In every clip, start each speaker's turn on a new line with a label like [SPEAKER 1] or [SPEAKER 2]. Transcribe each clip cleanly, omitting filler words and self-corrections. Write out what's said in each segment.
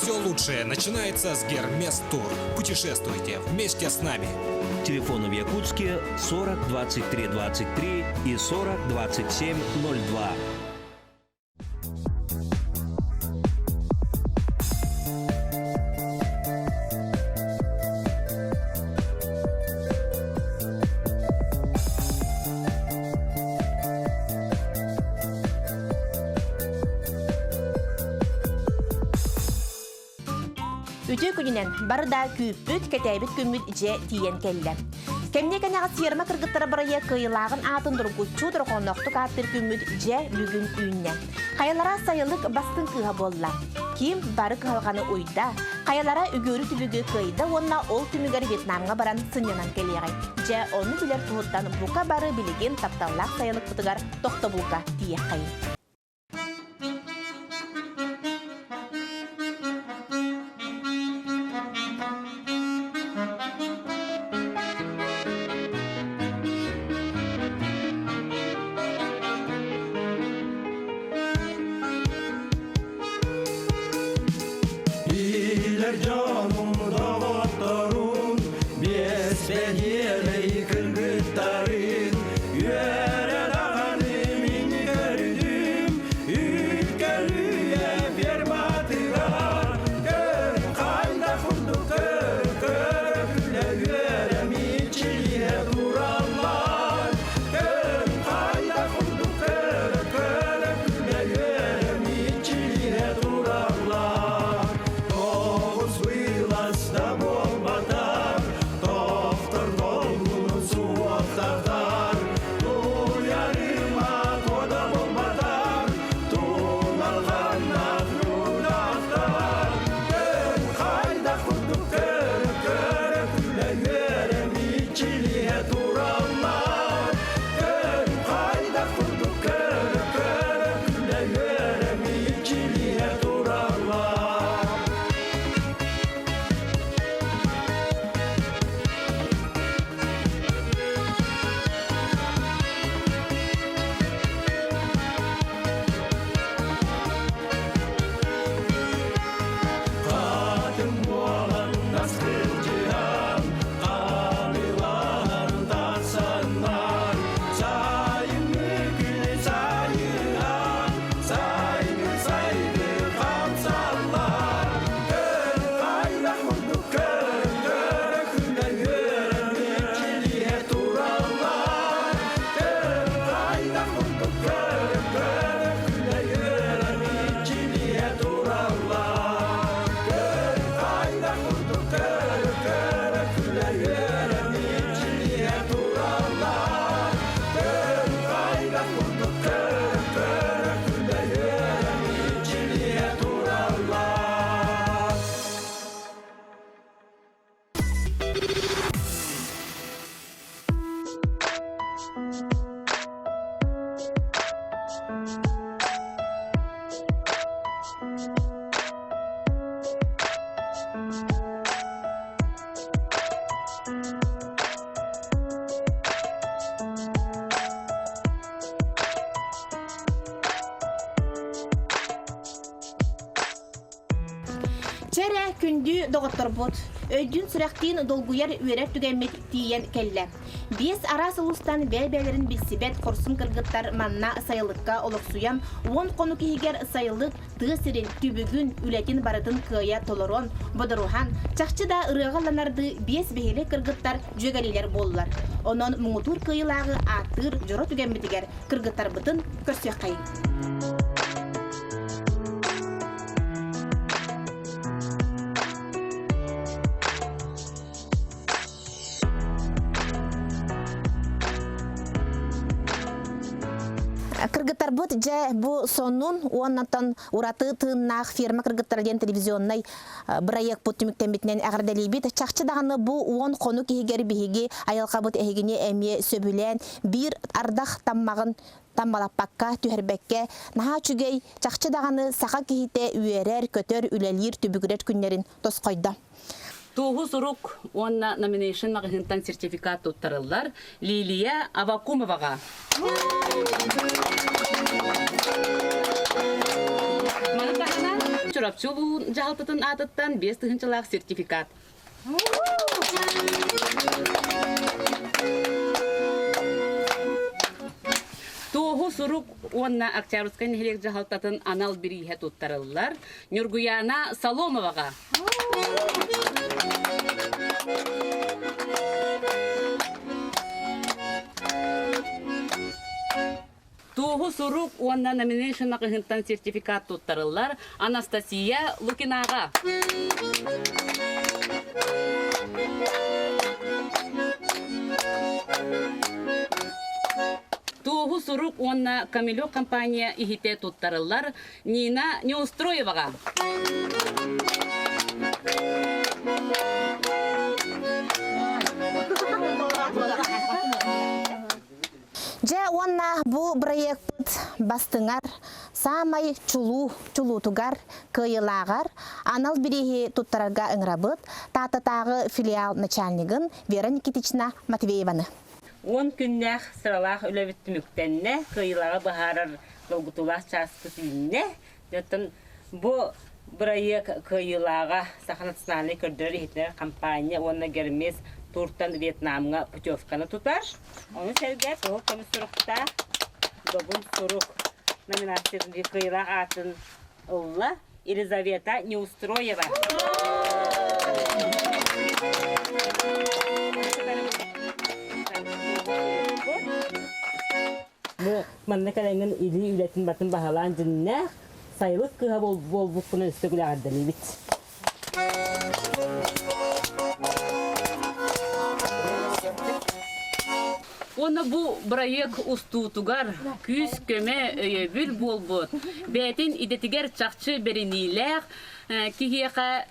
[SPEAKER 1] Все лучшее начинается с Гермес Тур. Путешествуйте вместе с нами.
[SPEAKER 2] Телефоны в Якутске 40 23 23 и 40 27 02.
[SPEAKER 3] Үтүө күнүнэн бары да күүппүт, кэтээбит күммүт дьэ тиийэн кэллэ. Кэмниэ кэнэҕэс ферма кыргыттара бырайыак кыайыылааҕын аатын доргуччу дорҕоонноохтук ааттыыр күммүт дьэ бүгүн үүннэ. Хайалара сайылык бастыҥ кыыһа буолла. Ким бары кыһалҕаны уйда, хайалара үгүөрү түбүгү кыайда уонна ол түмүгэр Вьетнамҥа баран сынньанан кэлиэҕэй. Дьэ, ону билэр туһуттан бука бары билигин тапталлаах сайылыкпытыгар тохтобулга тиийиэххэйиҥ.
[SPEAKER 4] Билэр дьонум доҕотторун, биэс бэһиэлэй кыргыттарын, үөрэ даҕаны мин көрдүм, үккөлүйэ ферматыгар, көр хайдах курдук көр, көр күлэ үөрэ мичилиһэ тураллар, көр хайдах курдук көр, көр күлэ үөрэ мичилиһэ тураллар. Тоҕус вылазда буолбатар, тохтор долгунун суохтатар, туйарыма туода буолбатар, туналҕаннах нуудахтар. Көр хайдах курдук көр, көрө күлэ үөрэ мичилиһэ тураллар. Көр хайдах курдук көр, көрө күлэ үөрэ мичилиһэ тураллар. Хатын буолан наскылдьыһан, хаанылаһан тахсаннар, сайыҥҥы күнү сайыһан, сайыҥҥы сайды хамсаллар. Көр хайдах курдук көр, көрө күлэ үөрэ мичилиһэ тураллар. Көр хайдах курдук көр, көрө күлэ үөрэ мичилиһэ тураллар. Көр хайдах курдук көр, көрө күлэ үөрэ мичилиһэ тураллар. Көр хайдах курдук көр, көрө күлэ үөрэ мичилиһэ тураллар.
[SPEAKER 3] Чэрэ күндү доҕотторбут, өйдүүн-сүрэхтиин долгуйар үөрэр түгэммит тиийэн кэллэ. Биэс араас улуустан бэйэ-бэйэлэрин билсибэт хорсун кыргыттар манна сайылыкка олохсуйан, уон хонук иһигэр сайылык тыа сирин түбүгүн, үлэтин барытын кыайа толорон, бодоруһан, чахчы да ырыаҕа ылланардыы биэс биһилэх кыргыттар дьүөгэлиилэр буоллулар. Онон муҥутуур кыайыылааҕы ааттыыр дьоро түгэммитигэр кыргыттарбытын көрсүөххэйиҥ. Кыргыттарбыт дьэ бу сонун уоннаттан ураты тыыннаах ферма кыргыттара диэн телевизионнай бырайыакпыт түмүктэммитинэн эҕэрдэлиибит. Чахчы даҕаны бу уон хонук иһигэр биһиги айылҕабыт эһигини эмиэ сөбүлээн биир ардах таммаҕын таммалаппакка, түһэрбэккэ наһаа үчүгэй, чахчы даҕаны саха киһитэ үөрэр, көтөр, үлэлиир, түбүгүрэр күннэрин тосхойдо.
[SPEAKER 5] Туоһу сурук уонна номинейшн маҕаһыынтан сертификат туттарыллар Лилия Авакумоваҕа. Маны таһынан Чурапчы улууһун дьаһалтатын аатыттан 5000-лаах сертификат. Туоһу сурук уонна Октябрьскай нэһилиэк дьаһалтатын анал бирииһэ туттарыллар Ньургуяна Соломоваҕа. Туоһу сурук уонна номинейшн маҕаһыынтан сертификат туттарыллар Анастасия Лукинаҕа. Туоһу сурук уонна Камелек компания иһитэ туттарыллар Нина Неустроеваҕа.
[SPEAKER 3] Дьэ уонна бу бырайыакпыт бастыҥар, саамай чулуу чулуутугар, кыайыылааҕар анал бирииһи туттарарга ыҥырабыт Тааттатааҕы филиал начальнигын Вера Никитична Матвееваны.
[SPEAKER 6] Уон күннээх сыралаах үлэбит түмүктэннэ, кыайыылааҕы быһаарар долгутуулаах чааспыт үүннэ. Оттон бу бырайыак кыайыылааҕа Саха национальнай көрдөрөр-иһитиннэрэр хампаанньа уонна Гермес тууртан Вьетнамҥа путевканы тутар. Ону сэргэ Кыһыл көмүс суруктаах Добун сурук номинациятын кыайыылаах аатын ылла Елизавета Неустроева. Бу манна кэлэҥҥин илии үлэтин батын баһылаан дьиннээх сайылык кыһа буолбуккунан өссө күлэҕэрдэнибит.
[SPEAKER 5] Уонна бу бырайыак устуутугар күүс-көмө, өйөбүл буолбут, бэйэтин идэтигэр чахчы бэриниилээх киһиэхэ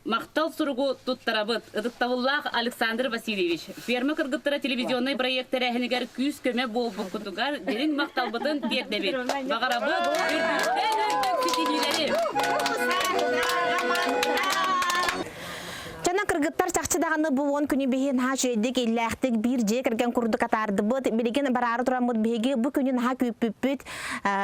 [SPEAKER 5] Махтал суругу туттарабыт. Ытыктабыллаах Александр Васильевич, ферма кыргыттара телевизионнай проект тэрээһинигэр күүс-көмө буолбуккутугар дириҥ махталбытын тиэрдэбит. Баҕарабыт үрдүктэн үрдүк ситиһиилэри!
[SPEAKER 3] Чана кыргыттар чахчы даҕаны бу уон күнү биһи наһаа үчүгэйдик, иллээхтик биир дьиэ кэргэн курдук атаардыбыт. Билигин бараары тураммыт биһиги бу күнү наһаа күүппүппүт.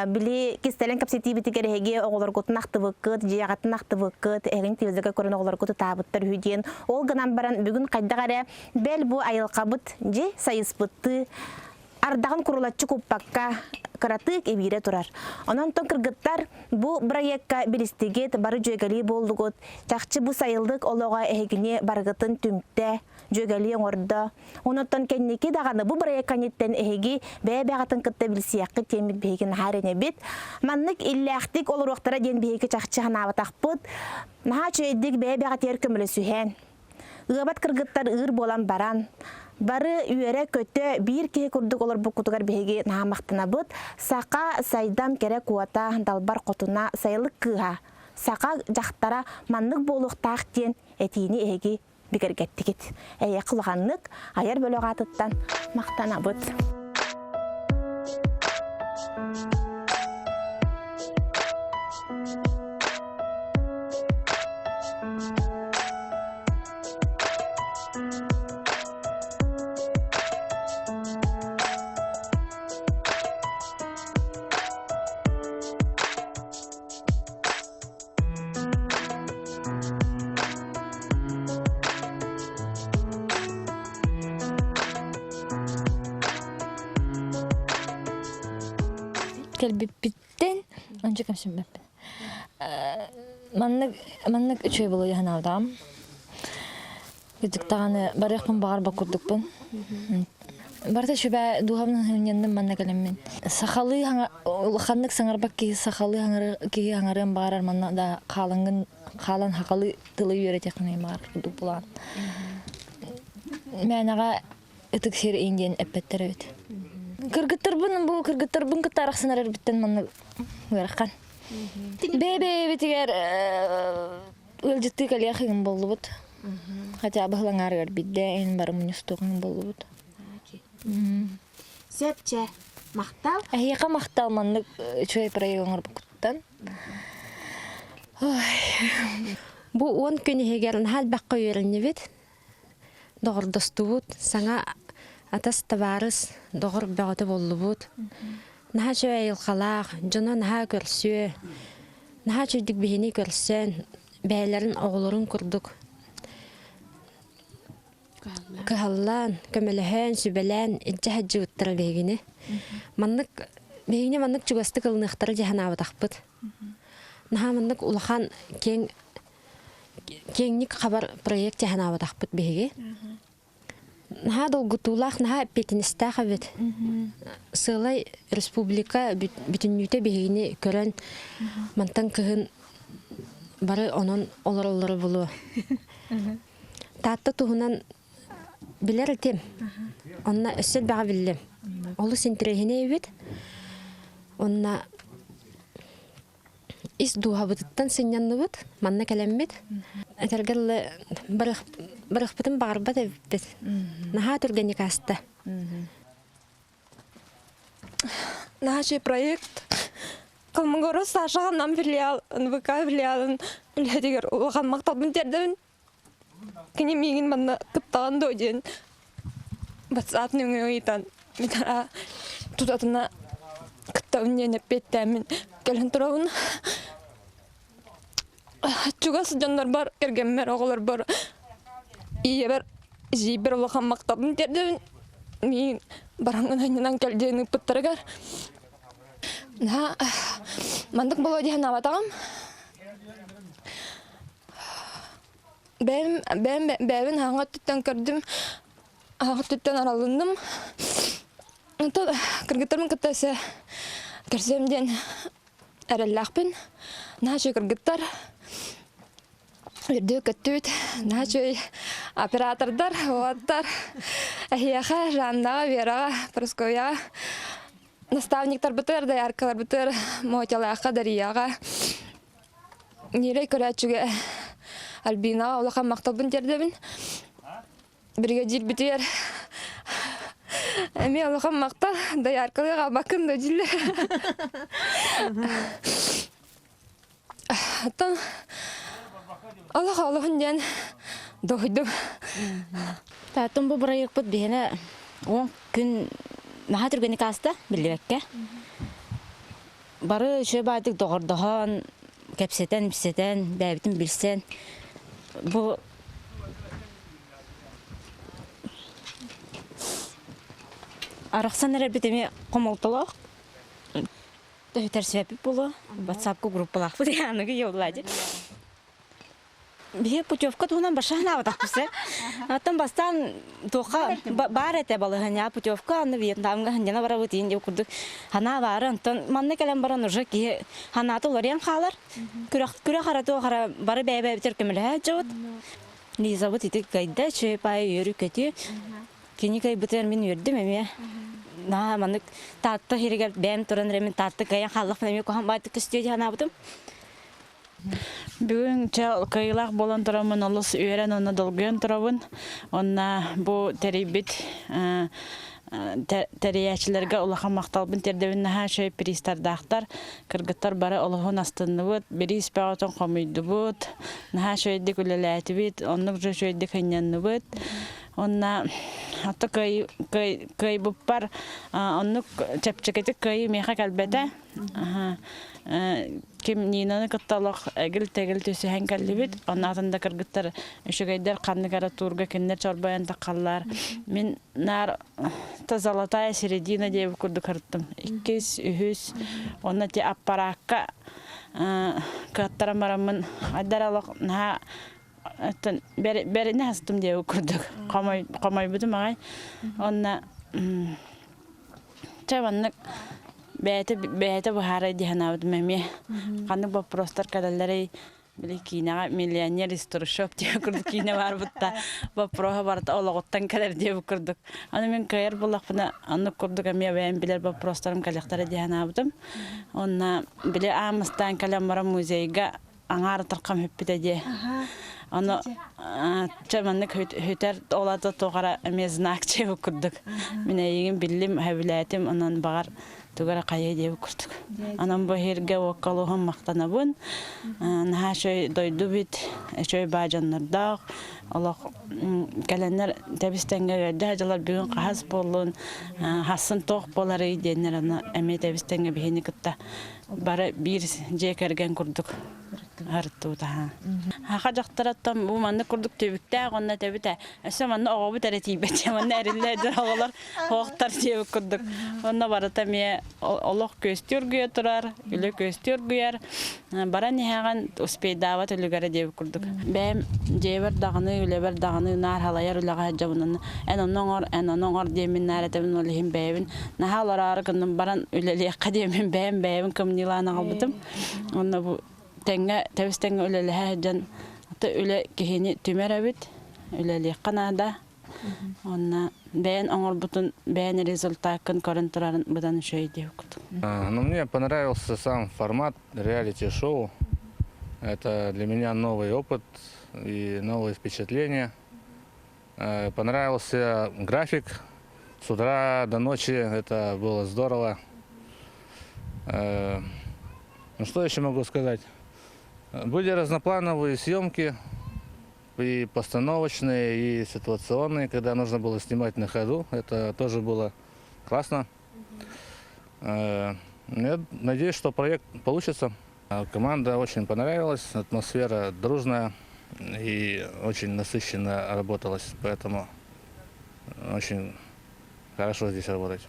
[SPEAKER 3] Били кистэлэҥ кэпсэтиибитигэр эһиги оҕолоргутун ахтыбыккыт, дьиэҕитин ахтыбыккыт, эһигин телевизорга көрөн оҕолоргут ытаабыттар үһү диэн. Ол гынан баран бүгүн хайдах эрэ бэл бу айылҕабыт дьи сайыспыттыы ардаҕын курулаччы куппакка кыратык ибиирэ турар. Онон кыргыттар бу бырайыакка билистигит, бары дьүөгэлии буоллугут. Чахчы бу сайылык олоҕо эһигини барыгытын түмтэ, дьүөгэлии оҥордо. Онон кэнники даҕаны бу бырайыакканиттан эһиги бэйэ-бэйэҕитин кытта билсиэххит диэммит биһиги наһаа эрэнэбит. Маннык иллээхтик олоруохтара диэн биһиги чахчы санаабатахпыт. Наһаа үчүгэйдик бэйэ-бэйэҕитигэр көмөлөсүһэн, ыабат кыргыттар ыыр буолан баран, бары үөрэ-көтө биир киһи курдук олорбуккутугар биһиги наһаа махтанабыт. Саха сайдам кэрэ куота, далбар хотуна, сайылык кыыһа, саха дьахтара маннык буолуохтаах диэн этиини эһиги бигэргэттигит. Эйиэхэ улаханнык айар бөлөх аатыттан махтанабыт.
[SPEAKER 7] Кэлбиппиттэн ончу кэмсиммэппин. Маннык маннык үчүгэй буолуо санаабатаҕым. Кырдьык даҕаны барыахпын баҕарбат курдукпун. Барыта сүбэ дууһабын сынньанным манна кэлэммин. Сахалыы улаханнык саҥарбат киһи сахалыы киһи хаҥарыан баҕарар манна да хаалаҥҥын хаалан сахалыы тылы үөрэтиэххин баҕар курдук булаан. Мээнэҕэ ытык сир иин диэн эппэттэр эбит. Кыргыттарбын бу кыргыттарбын кытта арахсан эрэрбиттэн манна ыарахан. Бэйэ-бэйэбитигэр ыалдьыттыы кэлиэх иҥин буоллубут. Хотя бы аҥаарыгар биирдэ эн бары мунньустуох иҥин буоллубут.
[SPEAKER 3] Сөп чэ, махтал.
[SPEAKER 7] Эһиэхэ махтал маннык үчүгэй проект оҥорбуккуттан.
[SPEAKER 8] Бу уон күн иһигэр наһаа элбэххэ үөрэннибит, доҕордостубут, саҥа атас табаарыс, доҕор бөҕөтө буоллубут. Наһаа үчүгэй айылҕалаах, дьоно наһаа көрсүө. Наһаа үчүгдүк биһини көрсөн, бэйэлэрин оҕолорун курдук кыһаллан, көмөлөһөн, сүбэлээн илдьэ сылдьыбыттара биһигини. Маннык биһигини маннык чугастык ылыныахтара дии санаабатахпыт. Наһаа маннык улахан киэҥ киэҥник хабар проект дии санаабатахпыт биһиги. Наһаа долгутуулаах, наһаа эппиэтинэстээх эбит. Сыалай республика бүтүннүүтэ биһигини көрөн мантан кыһын бары онон олороллоро булуо. Таатта туһунан билэр этим. Онно өссө элбэҕи биллим. Олус интэриэһинэй эбит. Онно ис дууһабытыттан сынньанныбыт, манна кэлэммит. Этэргэ дылы барыахпытын баҕарбат эбиппит. Наһаа түргэнник ааста.
[SPEAKER 9] Наш проект Колмогоров Сашаҕа нам филиал, НВК филиалын үлэһитигэр улахан махталбын тиэрдэбин. Кини миигин манна кыттаҕын дуо диэн WhatsApp нөҥүө ыйытан мин тутатына кыттабын диэн эппиэттээммин кэлэн турабын. Чугас дьоннорбор, кэргэммэр, оҕолорбор, ийэбэр, эдьиийбэр улахан махталбын тиэрдэбин. Миигин бараҥҥын анньынан кэл диэн ыыппыттарыгар наһаа маннык буолуо дии санаабатаҕым. Бэйэм бэйэм бэйэбин аһаҥа өттүттэн көрдүм, аһаҥа өттүттэн аралынным. Онтон кыргыттарбын кытта өссө көрсүөм диэн эрэллээхпин. Наһаа үчүгэй кыргыттар, үрдүк көттүбүт, наһаа үчүгэй оператордар, уолаттар. Эһиэхэ, Жаннаҕа, Вераҕа, Прасковьяҕа наставниктарбытыгар, дояркаларбытыгар, Мотялаахха, Дарияҕа Ньирэй көрөөччүгэ Альбинаҕа улахан махталбын тиэрдэбин. Биригэдьиирбитигэр эмиэ улахан махтал, дояркалыы хаалбаккын да дииллэр. Оттон олох олоһун диэн дуоһуйдум.
[SPEAKER 10] Тааттын бу бырайыакпыт биһиэнэ 10 күн наһаа түргэнник ааста биллибэккэ. Бары үчүгэй баайдык доҕордоһон, кэпсэтэн-ипсэтэн, бэйэбитин билсэн, бу арахсан эрэрбит эмиэ хомолтолоох. Төһүтэрсибэппит буолуо. Ватсапка группалаахпыт аныгы йоллади. Биһи путевка туһунан баша санаабатахпыт сэ. Оттон бастаан туохха баар этэ балаһыанньаҕа путевка, аны Вьетнамҥа сынньана барабыт иин диэн курдук санаа баара. Онтон манна кэлэн баран уже киһи санаата уларыйан хаалар. Күрэх күрэх ара туох ара бары бэйэ-бэйэбитигэр көмөлөһө сылдьабыт. Лизабыт ити кыайда, үчүгэй паайа үөрүү-көтүү. Кини кыайбытыгар мин үөрдүм эмиэ. Наһаа маннык Таатта сиригэр бэйэм туран эрэ мин Таатта кыайан хааллахпына эмиэ куһаҕан баайдык көстүө дии санаабытым.
[SPEAKER 11] Бүгүн чэ кыайыылаах буолан тураммын олус үөрэн уонна долгуйан турабын. Уонна бу тэрийбит тэрийээччилэргэ улахан махталбын тиэрдэбин наһаа үчүгэй приистардаахтар. Кыргыттар бары олоһун астынныбыт, бириис бөҕөтүн хомуйдубут, наһаа үчүгэйдик үлэлээтибит, оннук же үчүгэйдик сынньанныбыт. Уонна ото кыайбыппар оннук чэпчэкитик кыайыы миэхэ кэлбэтэ. Ким Нинаны кытта олох эгил-тэгил түсүһэн кэллибит. Онно да кыргыттар үчүгэйдэр ханнык эрэ туурга кинилэр чорбойон таххаллар. Мин наар та золотая середина диэбит курдук ырыттым. Иккис, үһүс, онно ти аппараакка кыаттаран бараммын айдар олох наһаа оттон бэринэ астым диэбит курдук хомойбутум аҕай. Онно Чэ, маннык бэйэтэ бэйэтэ быһаарай дии санаабытым эмиэ. Ханнык боппуруостар кэлэллэрий били киинэҕэ миллионер из трущоб диэн курдук киинэ баар бутта боппуруоһа барыта олоҕуттан кэлэр диэбит курдук. Аны мин кыайар буоллахпына оннук курдук эмиэ бэйэм билэр боппуруостарым кэлиэхтэрэ дии санаабытым. Уонна били аан бастаан кэлэн баран музейга аҥаар тархам хүппүтэ дии. Ону чэ маннык хүтэр олата туох эрэ эмиэ знак диэбит курдук. Мин эйигин биллим, сөбүлээтим, онон баҕар тугу эрэ хайыа диэбит курдук. Онон бу иһиргэ уокка олуһун махтанабын. Наһаа үчүгэй дойду бит, үчүгэй баа дьоннордоох. Олох кэлэннэр тэбис-тэҥҥэ үөрдэ дьылар бүгүн хаһыс буоллун, хассын туох буоларый диэннэр аны эмиэ тэбис-тэҥҥэ биһини кытта бары биир дьиэ кэргэн курдук арыттыбыта. Хаха дьахтараттан бу маннык курдук түбүктээх онно этэбит өссө манна оҕобут эрэ тиийбэт манна эриллэ оҕолор Хоохтар диэбит курдук. Онно барыта эмиэ олох күөстүү оргуйа турар, үлэ күөстүү оргуйар. Баран иһэҕин успейдаабат үлүгэрэ диэбит курдук. Бэйэм дьиэбэр даҕаны, үлэбэр даҕаны наар халайар үлэҕэ сылдьабын. Эн ону оҥор, эн ону оҥор диэммин наар этэбин, ол иһин бэйэбин наһаа олороору гынным баран үлэлиэххэ диэммин бэйэм бэйэбин кымньыылаан аҕалбытым. Онно бу тэҥҥэ тэбис тэҥҥэ үлэлэһэ сылдьан үлэ киһини түмэр эбит, үлэлиэххэ наада. Онно бэйэн оҥорбутун, бэйэн результаккын көрөн турарын быдан үчүгэй диэбит.
[SPEAKER 12] Ну, мне понравился сам формат реалити-шоу. Это для меня новый опыт и новые впечатления. Понравился график. С утра до ночи это было здорово. Ну, что еще могу сказать? Были разноплановые съемки, и постановочные, и ситуационные, когда нужно было снимать на ходу. Это тоже было классно. Я надеюсь, что проект получится. Команда очень понравилась, атмосфера дружная и очень насыщенно работалась, поэтому очень хорошо здесь работать.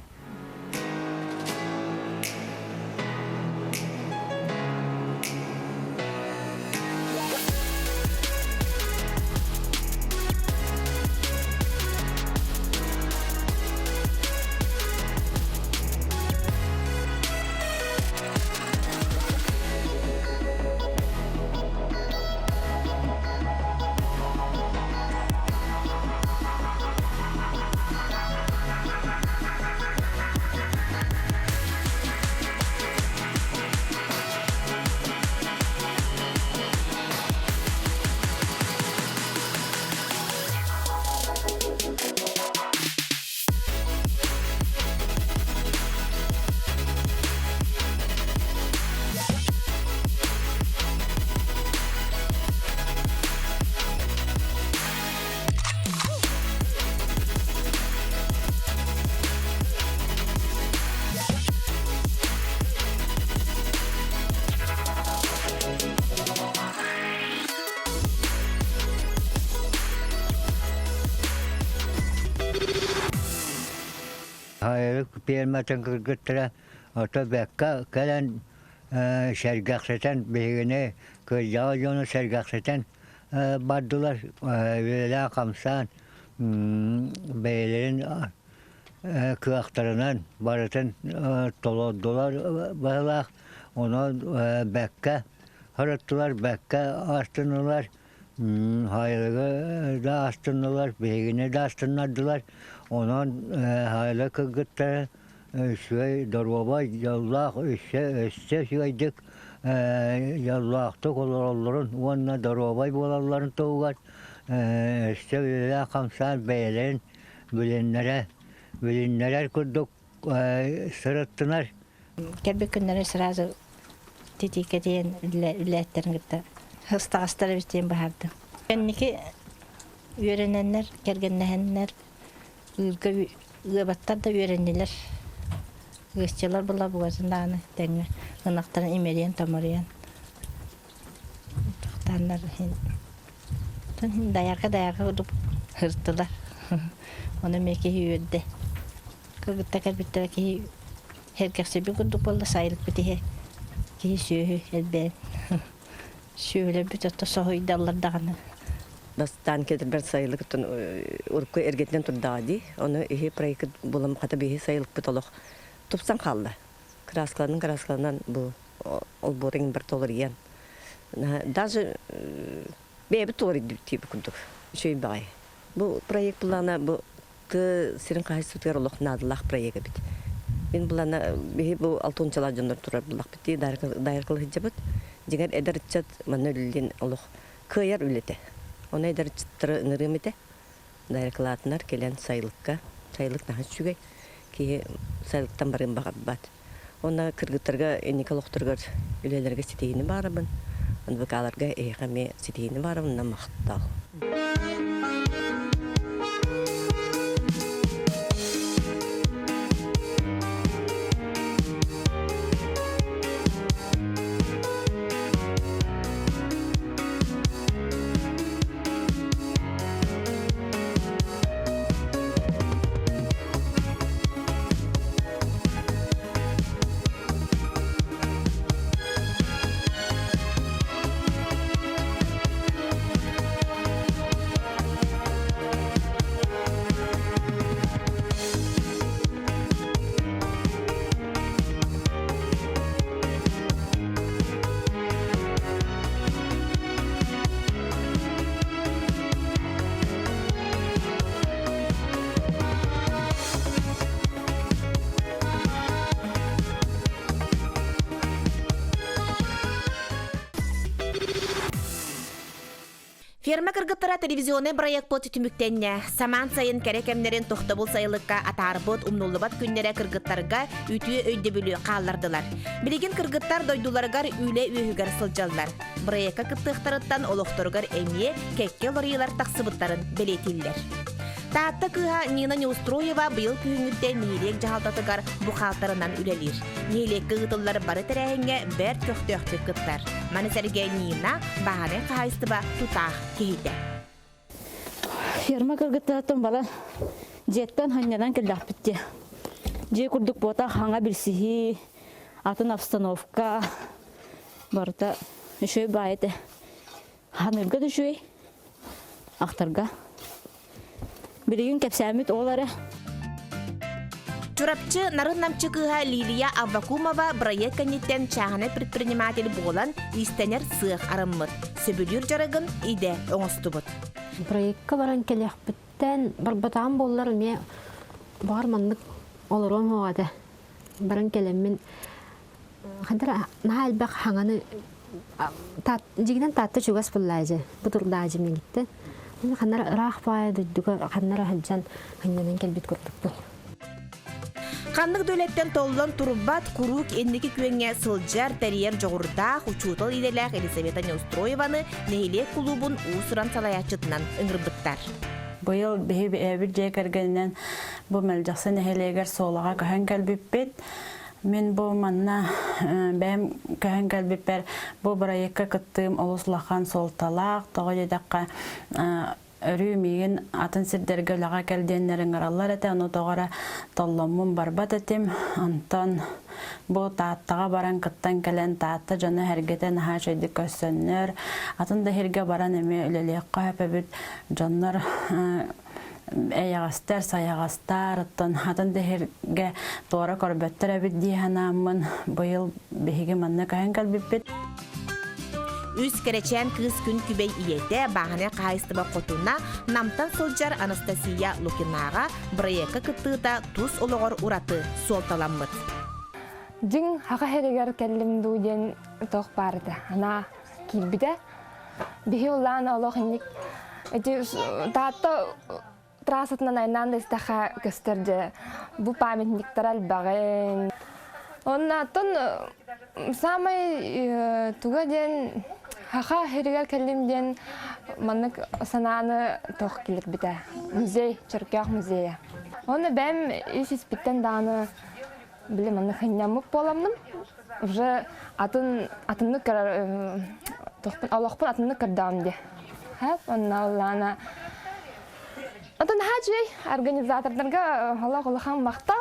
[SPEAKER 13] Хайырык пиэрмэтин кыргыттара ото бэккэ кэлэн сэргэхситэн биһигини кырдьаҕас дьону сэргэхситэн бардылар үлэлээн-хамсаан бэйэлэрин кыахтарынан барытын толордулар быһыылаах онон бэккэ сырыттылар бэккэ астыннылар Хайалыгы да астыннылар биһигини да астыннардылар онон хайала кыргыттара үчүгэй доруобай дьоллоох өссө өссө үчүгэйдик дьоллоохтук олороллорун уонна доруобай буолалларын туһугар өссө үлэлээн-хамсаан бэйэлэрин билиннэрэ билиннэрэр курдук сырыттынар.
[SPEAKER 14] Кэлбит күннэрэ сразу титииккэ тиийэн үлэһиттэрин кытта ыстаҕастар эбит диэн быһаардым. Кэнники үөрэнэннэр, кэргэннэһэннэр ыырга ыабаттар да үөрэннилэр. Ыасчылар була бугатын даҕаны тэҥҥэ ынахтарын имэрийэн-томоруйан тохтооннор иһин дайарга-дайарга курдук сырыттылар. Ону эмиэ киһи үөрдэ. Кыргытта кэлбиттэрэ киһи сэргэхсийбит курдук буолла сайылыкпыт иһэ киһи сүөһү элбээн сүөһүлэрбит ото соһуйдаллар даҕаны
[SPEAKER 15] Бастаан кэлэрбэр сайылыктан урукку эргэтинэн турдаҕа дии. Ону иһи проект булам хата биһи сайылыкпыт олох тупсан хаалла. Краскаланан краскаланан бу олбуорун бар толоруйан. Даже бэйэбит толоруйдубут диэбит курдук. Үчүгэй баҕайы. Бу проект былаана бу тыа сирин хаһаайыстыбатыгар олох наадалаах проект эбит. Мин былаана биһи бу алтуончалаах дьоннор турар буллахпыт дии дайаркалы сылдьабыт. Дьиҥэр эдэр ыччат манна үлэлиэн олох кыайар үлэтэ. Ону эдэр ыччаттары ыҥырыам этэ. Дайаркалаатынар кэлэн сайылыкка. Сайылык наһаа үчүгэй. Киһи сайылыктан барыан баҕарбат. Уонна кыргыттарга инники олохторугар үлэлэргэ ситиһиини баарабын. НВК-ларга эһиэхэ эмиэ ситиһиини баарабын. Махтал.
[SPEAKER 3] Ферма кыргыттара телевизионнай бырайыакпыт түмүктэннэ. Самаан сайын кэрэ кэмнэрин тохтобул сайылыкка атаарбыт умнуллубат күннэрэ кыргыттарга үтүө өйдөбүлү хааллардылар. Билигин кыргыттар дойдуларыгар үлэ үөһүгэр сылдьаллар. Бырайыакка кыттыахтарыттан олохторугар эмиэ кэккэ уларыйыылар тахсыбыттарын бэлиэтииллэр. Таатта кыыһа Нина Неустроева быйыл күһүҥҥүттэн нэһилиэк дьаһалтатыгар бухгалтарынан үлэлиир. Нэһилиэккэ ыытыллар бары тэрээһиҥҥэ бэрт көхтөөхтүк кыттар. Маны сэргэ Нина бааһынай хаһаайыстыба тутаах киһитэ.
[SPEAKER 10] Ферма кыргыттарыттан баран дьиэттэн ханньанан кэллэхпит дии. Дьиэ курдук буотах хаҥа билсиһии, атын обстановка барыта үчүгэй баай этэ. Ханыырга да үчүгэй, ахтарга. Билигин кэпсээммит ол эрэ.
[SPEAKER 3] Чурапчы нарын-намчы кыыһа Лилия Аввакумова бырайыак кэнниттэн чааһынай предприниматель буолан иистэнэр сыах арыммыт. Сөбүлүүр дьарыгын идэ оҥостубут.
[SPEAKER 8] Проекка баран кэлиэхпиттэн барбатаҕым буоллар эмиэ баҕар маннык олоруом суоҕа этэ. Баран кэлэммин хантара наһаа элбэх хаҥаны дьигинэн Таатта чугас буллаажы бу турдаажы миигиттэн ханнара ыраах баайа дойдуга ханнара сылдьан ханньанан кэлбит курдукпун.
[SPEAKER 3] Ханнык да үлэттэн толлон турбат, куруук инники күөҥҥэ сылдьар, тэрийэр дьоҕурдаах, учуутал идэлээх Елизавета Неустроеваны нэһилиэк кулуубун уус-уран салайааччытынан ыҥырбыттар.
[SPEAKER 11] Быйыл биһи бэйэбит дьиэ кэргэнинэн бу Мэлдьэхси нэһилиэгэр Суолаҕа көһөн кэлбиппит. Мин бу манна бэйэм көһөн кэлбиппэр бу бырайыакка кыттыым олус улахан суолталаах. Тоҕо диэтэххэ, өрүү миигин атын сирдэргэ үлэҕэ кэл диэннэр ыҥыраллар этэ, ону тоҕо эрэ толломмун барбат этим. Онтон бу Тааттаҕа баран кыттан кэлэн Таатта дьоно эргэтэ наһаа үчүгэйдик көрсөннөр, атын да сиргэ баран эмиэ үлэлиэххэ сөп эбит. Дьоннор эйэҕэстэр, сайаҕастар, оттон атын да сиргэ туора көрбөттөр эбит дии санааммын быйыл биһиги манна көһөн кэлбиппит.
[SPEAKER 3] Үс кэрэчээн кыыс күн күбэй ийэтэ, бааһынай хаһаайыстыба хотуна Намтан сылдьар Анастасия Лукинаҕа бырайыакка кыттыыта тус олоҕор ураты суолталаммыт.
[SPEAKER 9] Дьиҥ хаха сиригэр кэллим дуу диэн туох баар этэ. Анаа киирбитэ. Биһи улаан олох инник ити Таатта трассатынан айнаан да истэххэ көстөр дьэ бу памятниктара элбэҕин. Онно оттон саамай туга диэн хаха сиригэр кэллим диэн маннык санааны туох киллэрбитэ. Музей, Чөркөөх музейа. Онно бэйэм ис испиттэн даҕаны били маннык хынньаммыт буоламмын уже атын атыннык көрөр тохпун олохпун атыннык көрдөҕүм дии хэп онно улаана Онтон наһаа үчүгэй организатордарга олох улахан махтал.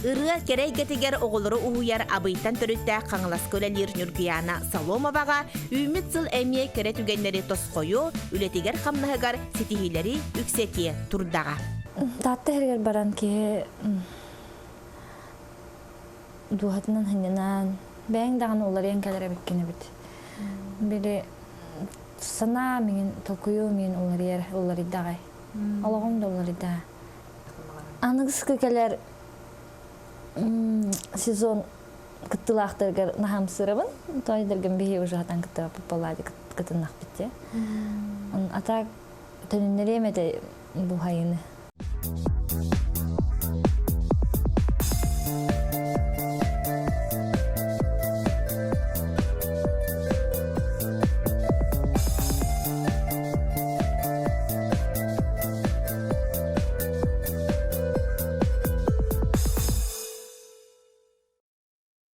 [SPEAKER 3] Ырыа кэрэ эйгэтигэр оҕолору уһуйар Абыйтан төрүттээх Хаҥаласка үлэлиир Ньургуйаана Соломоваҕа үүммүт сыл эмиэ кэрэ түгэннэри тосхойуо, үлэтигэр-хамнаһыгар ситиһиилэри үксэтиэ турдаҕа.
[SPEAKER 7] Таатта иһигэр баран киһи дууһатынан сынньанан, бэйэҥ даҕаны уларыйан кэлэр эбиккин эбит. Били санаа миҥин, толкуйу миин уларыйар, уларыйдаҕай. Олоҕум да уларыйда. Аныгыскы кэлэр сезон кыттыылаахтарыгар наһаамсырабын. Тоойдоргун биһи уже хатан кыттыга палади кытыннахпыт дии. А так төнүннэриэм этэ бу хайыны.